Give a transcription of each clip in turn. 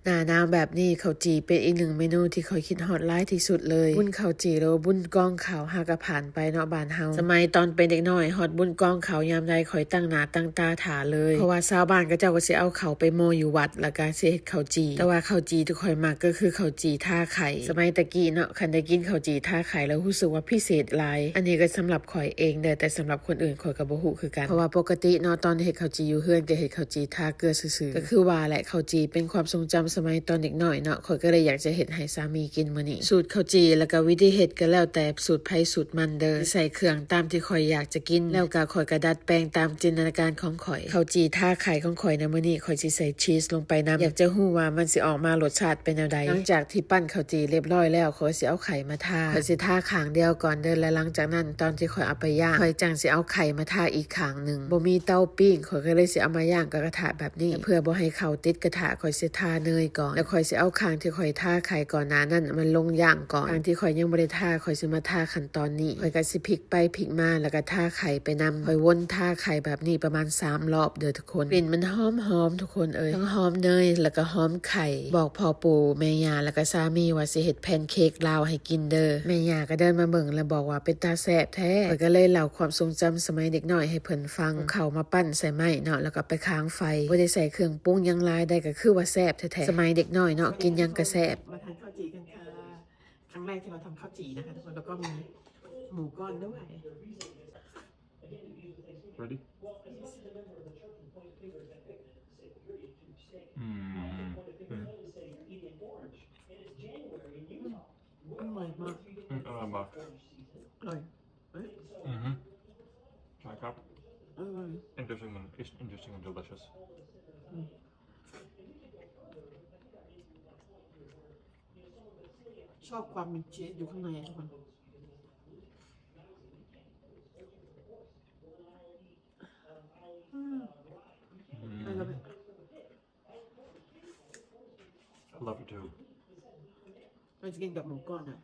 ໜ້າໜາວແບບນີ້ ເຂົ້າຈີ່ເປັນອີກໜຶ່ງເມນູທີ່ຂ້ອຍຄິດຮອດຫຼາຍທີ່ສຸດເລີຍ. ບຸນເຂົ້າຈີ່ ຫຼືວ່າບຸນກອງເຂົ້າ ຫາກະຜ່ານໄປເນາະບ້ານເຮົາ. ສະໄໝຕອນເປັນເດັກນ້ອຍ ຮອດບຸນກອງເຂົ້າຍາມໃດ ຂ້ອຍຕັ້ງໜ້າຕັ້ງຕາຖ້າເລີຍ ເພາະວ່າຊາວບ້ານເຂົາເຈົ້າກໍຊິເອົາເຂົ້າໄປໂມຢູ່ວັດ ແລ້ວກໍຊິເຮັດເຂົ້າຈີ່. ແຕ່ວ່າເຂົ້າຈີ່ທີ່ຂ້ອຍມັກກໍຄືເຂົ້າຈີ່ທາໄຂ່. ສະໄໝແຕ່ກີ້ເນາະ ຄັນໄດ້ກິນເຂົ້າຈີ່ທາໄຂ່ແລ້ວ ຮູ້ສຶກວ່າພິເສດຫຼາຍ. ອັນນີ້ກໍສຳລັບຂ້ອຍເອງເດີ້ ແຕ່ສຳລັບຄົນອື່ນຂ້ອຍກໍບໍ່ຮູ້ຄືກັນ ເພາະວ່າປົກກະຕິເນາະ ຕອນເຮັດເຂົ້າຈີ່ຢູ່ເຮືອນ ກໍເຮັດເຂົ້າຈີ່ທາເກືອສ ຊື່ໆ. ກໍຄືວ່າແຫຼະ ເຂົ້າຈີ່ເປັນຄວາມຊົງຈຳສະໄໝຕອນເດັກນ້ອຍເນາະ ຂ້ອຍກໍເລີຍຢາກຈະເຮັດໃຫ້ສາມີກິນມື້ນີ້. ສູດເຂົ້າຈີ່ ແລ້ວກໍວິທີເຮັດກໍແລ້ວແຕ່ສູດໃຜສູດມັນເດີ້ ຊິໃສ່ເຄື່ອງຕາມທີ່ຂ້ອຍຢາກຈະກິນ ແລ້ວກໍຂ້ອຍກໍດັດແປງຕາມຈິນຕະນາການຂອງຂ້ອຍ. ເຂົ້າຈີ່ທາໄຂ່ຂອງຂ້ອຍໃນມື້ນີ້ ຂ້ອຍຊິໃສ່ຊີສລົງໄປນຳ. ຢາກຈະຮູ້ວ່າມັນຊິອອກມາລົດຊາດເປັນແນວໃດ. ຫຼັງຈາກທີ່ປັ້ນເຂົ້າຈີ່ລຽບຮ້ອຍແລ້ວ ຂ້ອຍຊິເອົາໄຂ່ມາທາ. ຂ້ອຍຊິທາຂ້າງດຽວກ່ອນເດີ້ ແລະ ຫຼັງຈາກນັ້ນຕອນທີ່ຂ້ອຍເອົາໄປຍ່າງ ຂ້ອຍຈັ່ງຊິເອົາໄຂ່ມາທາອີກຂ້າງໜຶ່ງ. ບໍ່ມີເຕົາປີ້ງ ຂ້ອຍກໍເລີຍຊິເອົາມາຍ່າງກັບກະທະແບບນີ້. ເພື່ອບໍ່ໃຫ້ເຂົ້າຕິດກະທະ ຂ້ອຍຊິທາເນີຍກ່ອນ ແລ້ວຂ້ອຍຊິເອົາຂ້າງທີ່ຂ້ອຍທາໄຂ່ກ່ອນໜ້ານັ້ນມາລົງຍ່າງກ່ອນ. ຂ້າງທີ່ຂ້ອຍຍັງບໍ່ໄດ້ທາ ຂ້ອຍຊິມາທາຂັ້ນຕອນນີ້. ຂ້ອຍກໍຊິພິກໄປພິກມາ ແລ້ວກໍທາໄຂ່ໄປນຳ. ຂ້ອຍວົນທາໄຂ່ແບບນີ້ປະມານສາມລອບເດີ້ທຸກຄົນ. ກິ່ນມັນຫອມໆ ທຸກຄົນເອີຍ ທັງຫອມເນີຍ ແລ້ວກໍຫອມໄຂ່. ບອກພໍ່ປູ່ແມ່ຍ່າ ແລ້ວກໍສາມີວ່າຊິເຮັດແພນເຄ້ກລາວໃຫ້ກິນເດີ້. ແມ່ຍ່າກໍເດີນມາເບິ່ງ ແລ້ວບອກວ່າເປັນຕາແຊບແທ້. ຂ້ອຍກໍເລີຍເລົ່າຄວາມຊົງຈຳສະໄໝເດັກນ້ອຍໃຫ້ເພິ່ນຟັງ. ເອົາເຂົ້າມາປັ້ນໃສ່ໄມ້ເນາະ ແລ້ວກໍໄປຄາງໄຟ. ບໍ່ໄດ້ໃສ່ເຄື່ອງປຸງຫຍັງຫຼາຍໃດ ກໍຄືວ່າແຊບແທ້ໆ. ສະໄໝເດັກນ້ອຍເນາະ ກິນຫຍັງກໍແຊບ. มาทานข้าวจี่กันค่ะ ครั้งแรกที่เราทำข้าวจี่นะคะทุกคน แล้วก็มีหมูก้อนด้วย Ready? Mm. อืม อร่อยมาก อืม อร่อยมาก อร่อย เอ้ย อือฮึ ใช่ครับ อร่อย interesting and, it's interesting and delicious. อืม ชอบความมีชีสอยู่ข้างในอะทุกคน อืม อืม I love it. I love it too. มันจะกินกับหมูก้อนอะ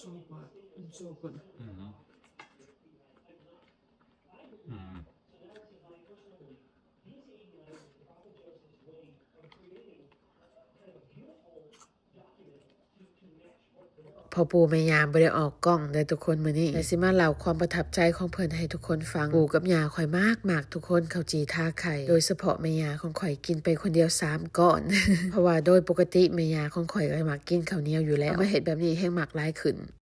so good. It's so good. อืม อืม ພໍ່ປູ່ແມ່ຍ່າບໍ່ໄດ້ອອກກ້ອງເດີ້ທຸກຄົນ ມື້ນີ້ ແຕ່ຊິມາເລົ່າຄວາມປະທັບໃຈຂອງເພິ່ນໃຫ້ທຸກຄົນຟັງ. ປູ່ກັບຍ່າຂ້ອຍມັກໆ ທຸກຄົນ ເຂົ້າຈີ່ທາໄຂ່ ໂດຍສະເພາະແມ່ຍ່າຂອງຂ້ອຍກິນໄປຄົນດຽວສາມກ້ອນ ເພາະວ່າໂດຍປົກກະຕິແມ່ຍ່າຂອງຂ້ອຍກໍມັກກິນເຂົ້າໜຽວຢູ່ແລ້ວ. ເອົາມາເຮັດແບບນີ້ແຮ່ງມັກຫຼາຍຂຶ້ນ.